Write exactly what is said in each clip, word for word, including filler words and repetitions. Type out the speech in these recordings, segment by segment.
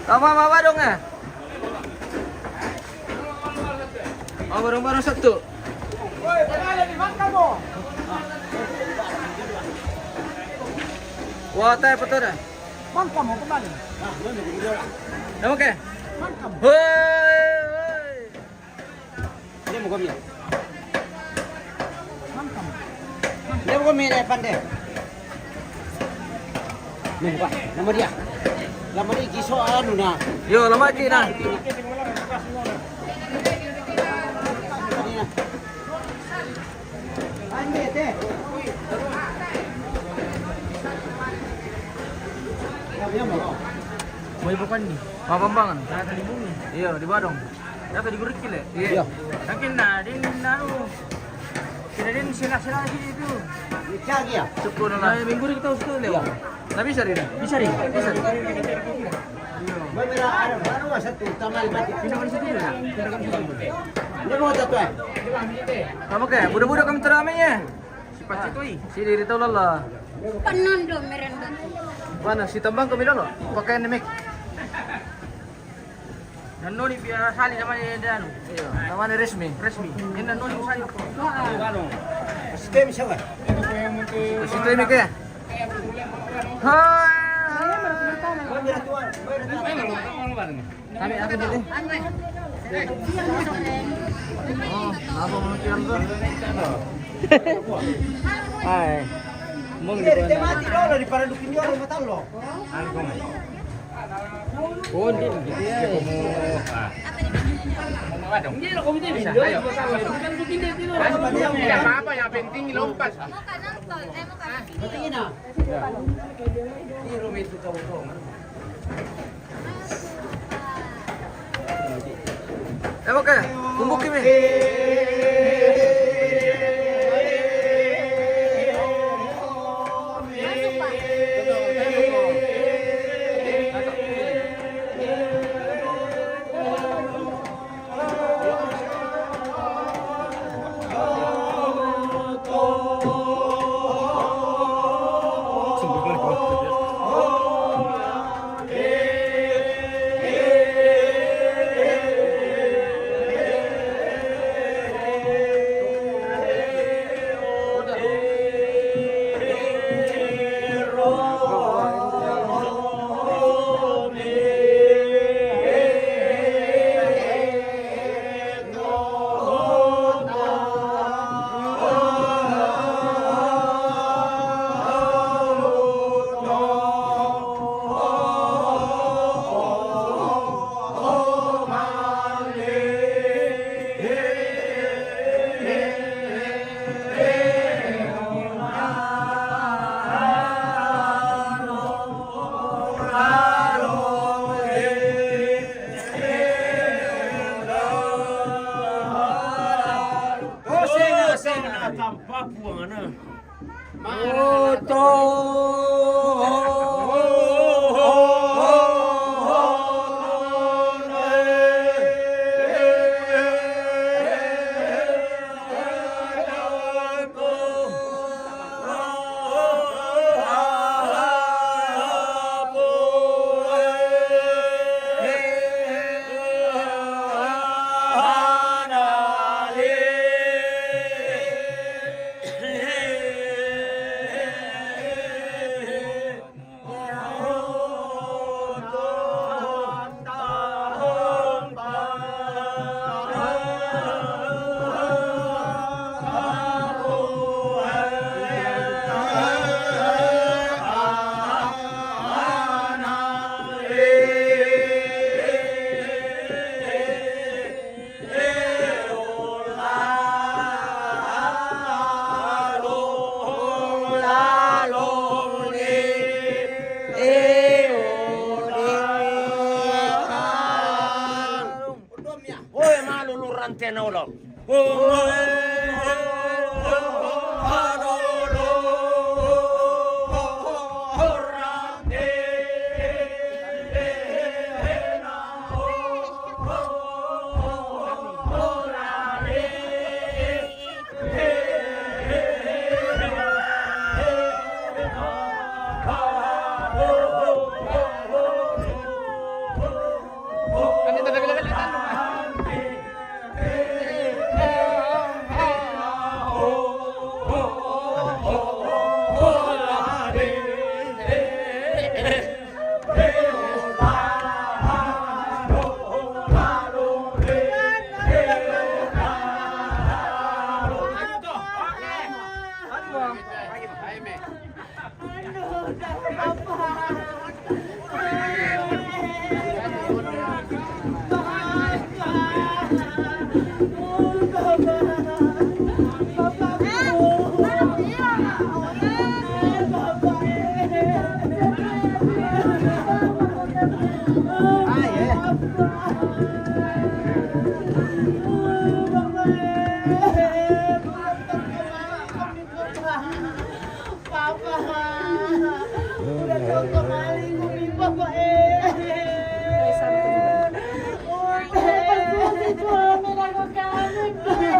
Tama, mama dong, eh. Oh, bareng-bareng satu. Wah, teh, betul dah. Mangkam mau kembali. Nama ke? Mangkam. Hoi, hoi. Dia mau kami. Mangkam. Dia mau kami deh, pandai. Nih, Pak, nama dia? Nama dia Giso anu nah. Yo, nama dia nah. Ini nah. Mau ibu kan nih? Mau Bambangan? Nah, tadi bumi. Iya, di Badong. Ya, tadi gurikil, ya? Iya. Mungkin nah, dia nah, anu. Tidak ada yang sila-sila lagi itu. Ini cagi ya? Sepuluh nah. Nah, minggu ini kita usah lewat. Iya. Tapi bisa, Rina? Bisa, Rina. Bisa, Rina. Beberapa ada baru satu tambah mati. Pindahkan situ dulu. Pindahkan situ dulu. Ini mau satu, eh? Kamu kayak budak-budak kamu teramainya. Si Pacitoi. Si diri tahu lelah. Penando merenda. Mana si Tambang kami dulu? Pakai nemik. Dan noni biasa sali sama dia, dia anu. Iya, namanya resmi. Resmi. Ini dan noni usai. Sistem siapa? Sistem ke? Hai, hai. Kami aku jadi. Oh, apa mau kirim tuh? Hai. Mau di mati dulu di pada dukin dia mata lo. Anu kau. Oh, ini. Iya. Ini lo komite ini. Ayo. Bukan komite itu. Tidak apa-apa, yang penting lompat. Penting ini. Eh, oke. Kumbuk kimi. Oe, malu lu rante na ulo. Papa, udah tahu kemarin umi Papa, eh. Udah, pasusi suami lagu kami, Papa.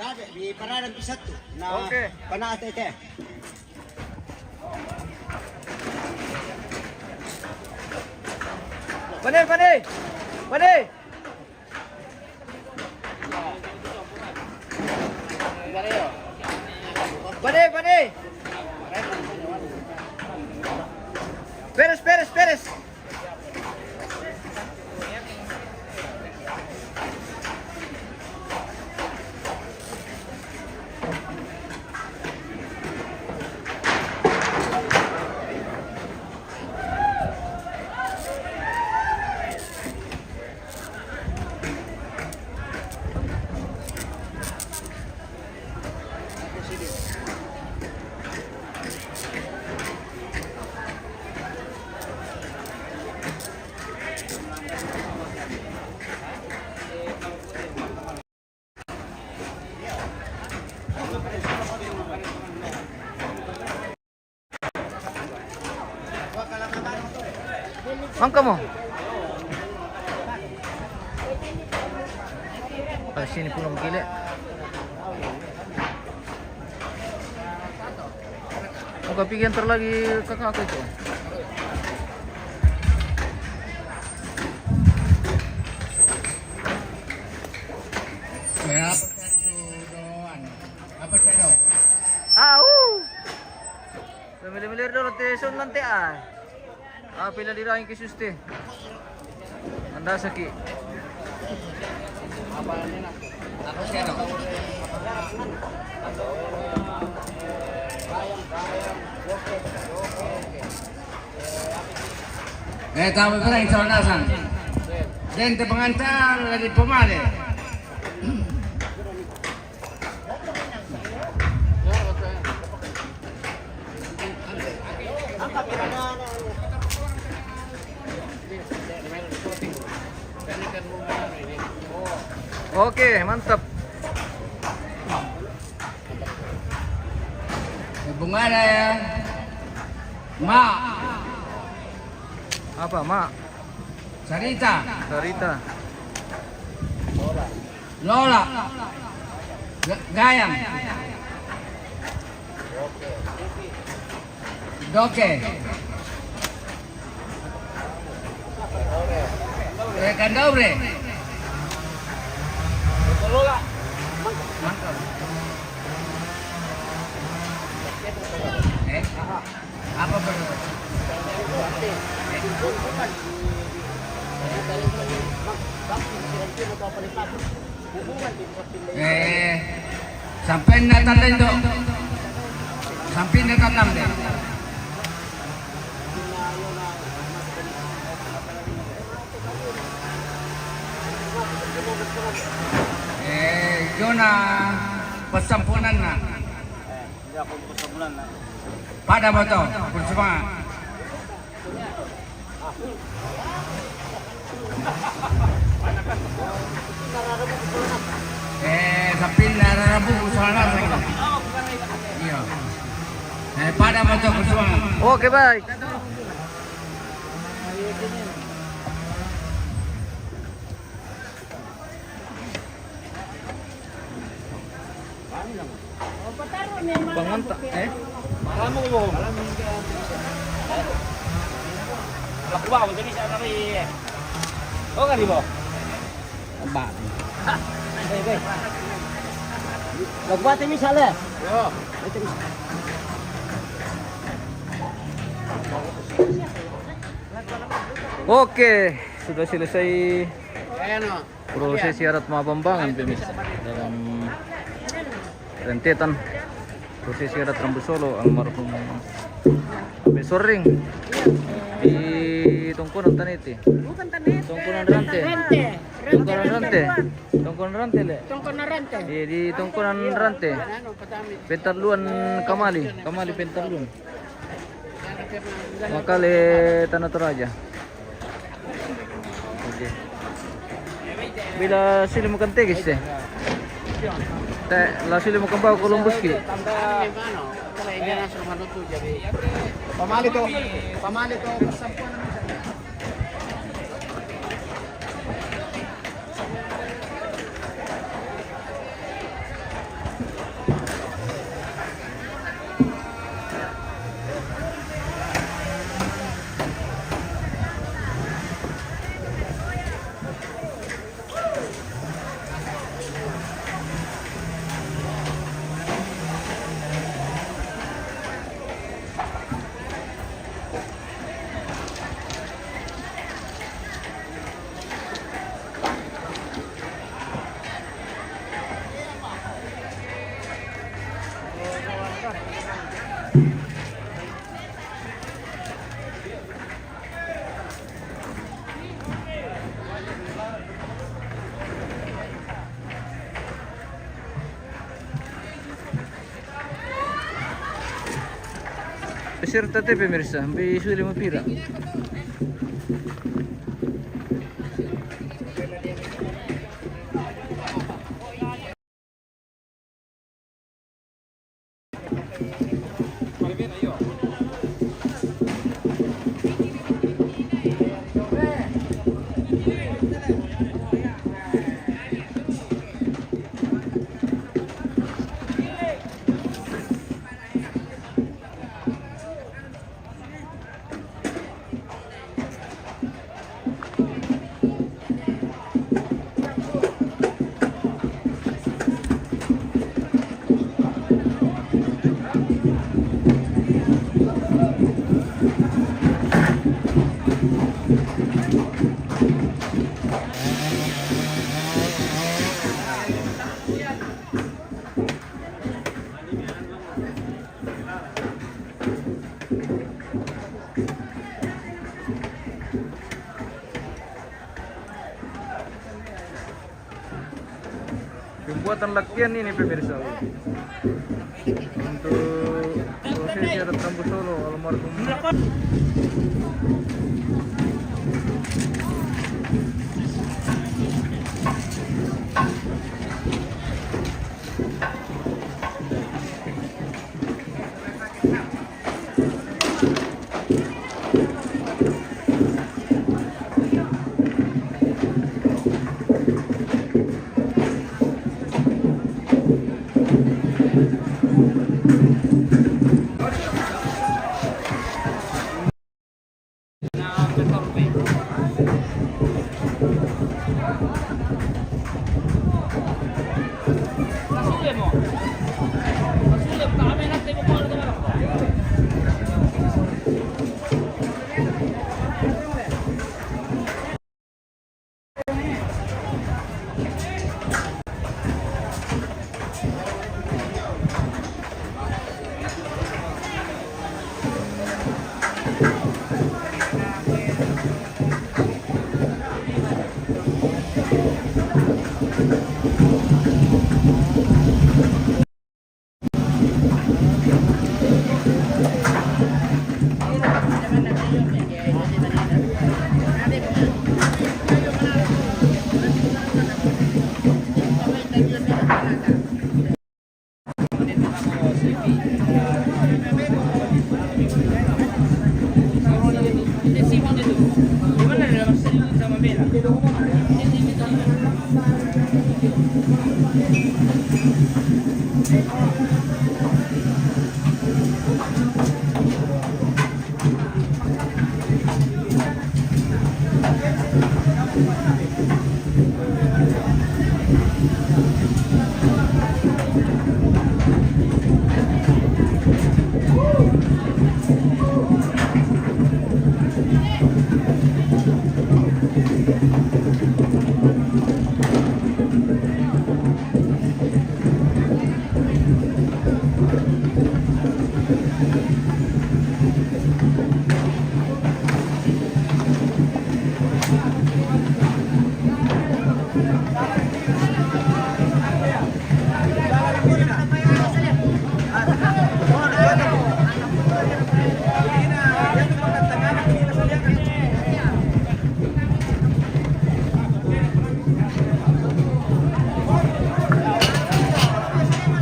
Tabe, mi parada pi satu. Na, oke. Pana ate te. Pane, pane. Pane. Pane, pane. Peres, peres, peres. Mangka mo. Ah, sini pulang gila. Oke, pigi antar lagi kakak aku itu. Ya, apa itu doan? Apa itu? Au. Mele-mele dolo te son nanti ah. Ah, pila dirangin ki suste. Anda saki. Eh, tamu pala yung saunasan. Then, te pengantar dari pemale. Oke, mantap. Bunga na ya. Ma. Apa, Ma? Sarita. Sarita. Lola. Ga-, Gayang. Doke. Rekan Daure. Mangkal. Eh? Apa ber-, eh? Eh, sampai na tanda itu. Sampai na tanda deh. Eh, Jona, pasampunan na. Pada mo to, kursumangan. Eh, sapin nararabu, kursumangan. Iya. Eh, pada mo to, kursumangan. Oke, baik. Panganta, eh? Malamu ko. Lakuha ko, dali sa kami. O, nga di mo? Ba? Lakuha, timi sale. Yo. Oke, sudah selesai. Ayan o. Prosesi adat Mabambangan, pemirsa. Dalam rentetan prosesi adat Rambu Solo almarhum Ambe Sorring di Tongkonan Tanete. Bukan Tanete. Tongkonan Rante. Rante. Tongkonan Rante. Tongkonan Rante, le. Tongkonan Rante. Iya, di Tongkonan Rante. Pentaluan Kamali, Kamali Pentaluan. Makale Tanah Toraja. Oke. Bila sili makan tegis te. Te, la sili makan bau Columbus ki. Pamali to, pamali to. Peserta te, pemirsa, ampe sudah lima pira. Pembuatan lakian ini, pemirsa. Untuk prosesi adat Rambu Solo almarhum.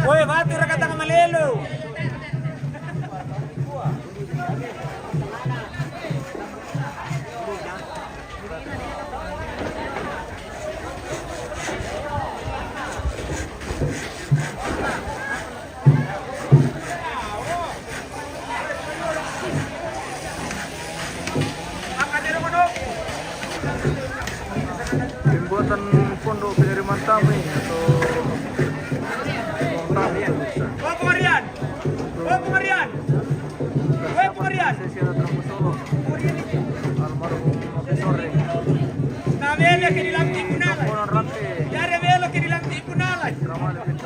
Oe, bati rakatanga malelo. Pembuatan pondok pengiriman tamu ini atau ruang tamu itu bisa. Oh, pengerian. Oh, pengerian. Weh, pengerian. Sesi ada terang solo. Almarhum Profesor. Nah, belo ke di lantai punala. Orang rante. Jare belo ke di lantai punala. Ramai.